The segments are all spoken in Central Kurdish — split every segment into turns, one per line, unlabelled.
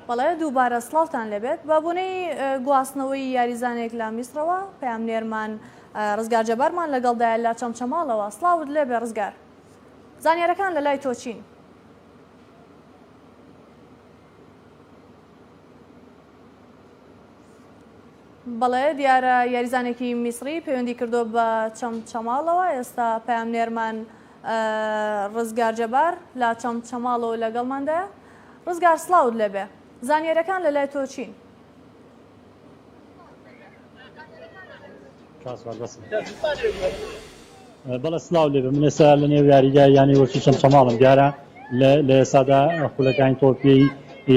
بەڵێ دووبارە سڵاوتان لێبێت بە بۆنەی گواستنەوەی یاریزانێک لە میسرەوە پەیامنێرمان ڕزگار جەبارمان لەگەڵدایە لە چەمچەماڵەوە سڵاوت لێبێ ڕزگار زانیارەکان لە لای تۆ چین؟ بەڵێ دیارە یاریزانێکی میسری پەیوەندی کردووە بە چەمچەماڵەوە ئێستا پەیامنێرمان ڕزگار جەبار لە چەمچەماڵەوە لەگەڵماندایە ڕزگار سڵاوت لێبێ زانیاریەکان لە لای تۆ چین؟
بەڵێ سڵاو لێبێ من ئێستا لە نێو یاریگای یانەی وەرزشی چەمچەماڵم دیارە لە ئێستادا خولەکانی تۆپی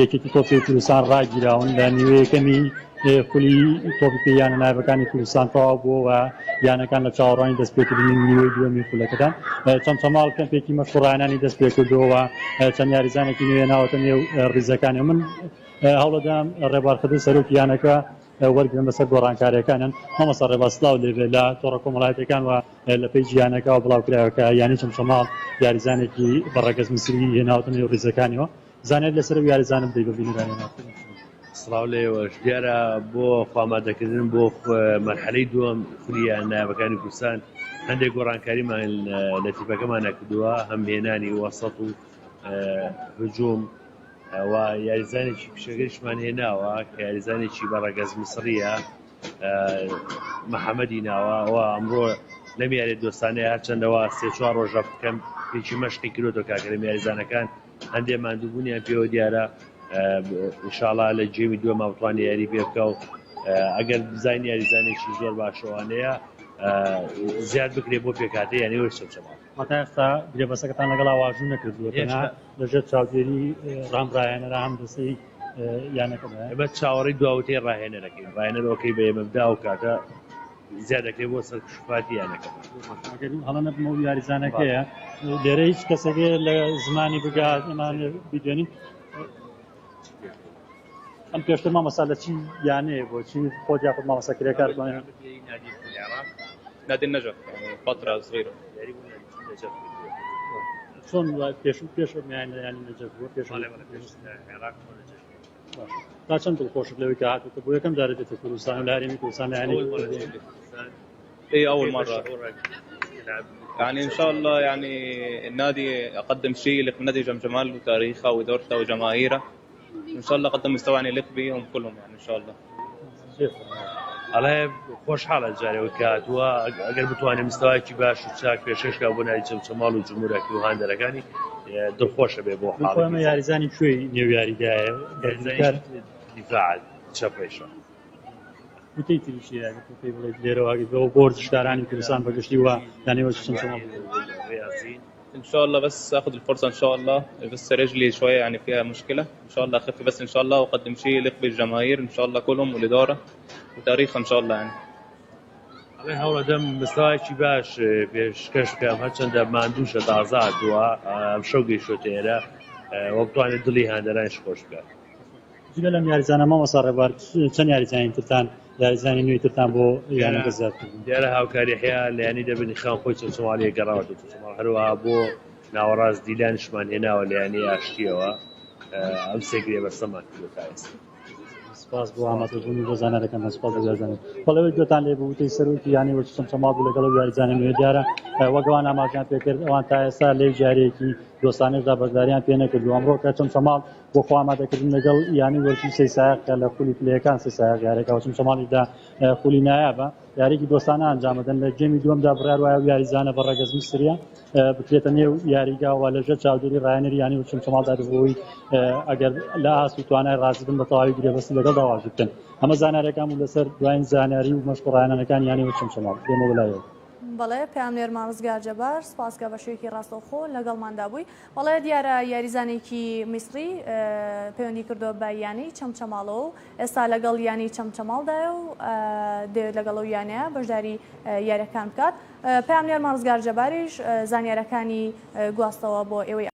یەکێتی تۆپی کوردستان ڕاگیراون لە نیوە یەکەمی خولی تۆپی پێی یانە نایابەکانی کوردستان تەواو بووە و یانەکان لە چاوەڕوانی دەستپێکردنی نیوەی دووەمی خولەکەدان چەمچەماڵ کەمپێکی مەشق و ڕاهێنانی دەستپێکردووە چەند یاریزانێکی نوێ ناوەتە نێو ڕیزەکانی من هەوڵەدام ڕێبوار خدر سەرۆکی یانەکە وەرگرن بەسەر گۆڕانکاریەکانیان مامۆستا ڕێباز سڵاو لێبێ لە تۆڕە کۆمەڵایەتیەکان و لە پەیجی یانەکەوە بڵاو کرایەوە کە یانەی چەمچەماڵ یاریزانێکی بە ڕەگەز میسری هێناوەتە نێو ڕیزەکانیەوە زانیاری لەسەر ئەو یاریزانە بدەی بە بینەرانی ناوخۆ.
سڵاو لە ئێوەش دیارە بۆ خۆئامادەکردن بۆ مەرحەلەی دووەم خولی یانە نایابەکانی کوردستان هەندێک گۆڕانکاریمان لە تیپەکەمانە کردووە هەم هێنانی وەسەت و هجوم و یاریزانێکی پیشەگەریشمان هێناوە کە یاریزانێکی بە ڕەگەز میسڕیە محەممەدی ناوە و ئەمڕۆ لەم یاری دۆستانەیە هەرچەندەوە سێ چوار ڕۆژە بکەم پێکی مەشقی کرۆتەوە کاکە لەم یاریزانەکان هەندێ ماندووبوونیان پێوە دیارە ئینشاڵا لە گێمی دووەما بتوانێ یاری پێ بکە و ئەگەر بزانین یاریزانێکی زۆر باشەوانەیە زیاد بکرێ بۆ پێکهاتە یانەی وەرزی چەمچەماڵ.
واتە ئێستا گرێبەستەکەتان لەگەڵا واژوو نەکردووە تەنها لەژێر چاودێری ڕام ڕاهێنەرە هەم دەستەی یانەکەدایە؟
ئێمە چاوەڕێی دواوتەی ڕاهێنەرەکەین ڕاهێنەر ئۆکەی بە ئێمە بدا ئەو کاتە زیاد دەکرێت بۆ سەر کشوفاتی یانەکەمان.
ئەگەر هەڵە نەبم ئەو یاریزانەکەیە لێرە هیچ کەسێک لە زمانی بگات ئەمان بیدوێنین ئەم پێشتر مامۆستا لە چی یانەیە بۆ چی خۆت یاخود مامۆستا کرێکار بڵێن
نادي النجف يعني فترة صغيرة
چۆن پێش پێش یان یانی نەجەف بووە پێش تا چەند دڵخۆشت لەوەی کە هاتووتە بۆ یەکەم جارە دێتە کوردستان و لە هەرێمی کوردستان لە یانەی
اي اول مره يعني ان شاء الله يعني النادي اقدم شيء يليق بنادي جمجمال وتاريخه وادارته وجماهيره ان شاء الله اقدم مستوى يعني يليق بيهم كلهم يعني ان شاء الله
ئەڵێ خۆشحاڵە جارێ کە هاتووە ئەگەر بتوانێت مستەوایەکی باش و چاک پێشکەش کا بۆ نادی چەمچەماڵ و جمهورەکەی و هاندەرەکانی دڵخۆشە بێ بۆ
حاڵی ئەمە یاریزانی کوێی نێو یاریگایە
دیفاع چەپەیشە
وتەی تری چییە ئەگەر تۆ پێی بڵێیت لێرەوە ئەگەر بۆ وەرزشکارانی کوردستان بەگشتی و یانەی وەرزشی چەمچەماڵ
ان شاء الله بس اخذ الفرصه ان شاء الله بس رجلي شويه يعني فيها مشكله ان شاء الله اخف بس ان شاء الله واقدم شيء يليق بالجماهير ان شاء الله كلهم والاداره وتاريخ ان شاء الله يعني
ئەڵێ هەوڵەدەم مستەوایەکی باش پێشکەش بکەم هەرچەندە ماندووشە تازە هاتووە ئەمشەو گەیشتۆتە ئێرە و بتوانێت دڵی هاندەرانیش خۆش بکات.
جگە لەم یاریزانە مامۆستا ڕێبوار چەند یاریزانی ترتان یاریزانی نوێی ترتان بۆ یانەکە زیاد کردن؟
دیارە هاوکار یەحیا لە یانەی دەربەندی خان خۆی چەمچەماڵیە گەڕاوەتەوە چەمچەماڵ هەروەها بۆ ناوەڕاست دیلانیشمان هێناوە لە یانەی ئاشتیەوە ئەم سێ گرێبەستەمان کردووە تا ئێستا.
سپاس بۆ ئامادەبوون و بۆ زانیاریەکانتان سپاس بۆ یاریزانان بەڵێ ئەوەی گوێتان لێ بوو وتەی سەرۆکی یانەی وەرزشی چەمچەماڵ بوو لەگەڵ ئەو یاریزانە نوێ دیارە وەک ئەوان ئاماژەیان پێکرد ئەوان تا ئێستا لە هیچ یارییەکی دۆستانەشدا بەشداریان پێ نەکردووە ئەمڕۆ کە چەمچەماڵ بۆ خۆ ئامادەکردن لەگەڵ یانەی وەرزشی سەیسایەق کە لە خولی پلەیەکان سەیسایەق یاریەکە و چەمچەماڵیشدا خولی نایابە یاریێکی دۆستانە ئەنجامەدەن لە گێمی دووەمدا بڕیار وایە و یاریزانە بە ڕەگەز میسریە بکرێتە نێو یاریگاوە لەژێر چاودێری ڕایەنەری یانەی وەرزشی چەمچەماڵدا بێت بۆ ئەوەی ئەگەر لە ئاست و توانای ڕازی بن بە تەواوی گرێبەستی لەگەڵدا واژوو بکەن ئەمە زانیاریەکان بوو لەسەر دوایین زانیاری و مەشق و ڕاهێنانەکانی یانەی وەرزشی چەمچەماڵ دێمەوە بەلایەوە.
بەڵێ پەیامنێرمان ڕزگار جەبار سپاس کە بە شێوەیەکی ڕاستەوخۆ لەگەڵماندا بووی. بەڵێ دیارە یاریزانێکی میسری پەیوەندی کردووە بە یانەی چەمچەماڵەوە و ئێستا لەگەڵ یانەی چەمچەماڵدایە و دەیەوێت لەگەڵ ئەو یانەیە بەشداری یاریەکان بکات. پەیامنێرمان ڕزگار جەباریش زانیارەکانی گواستەوە بۆ ئێوەی.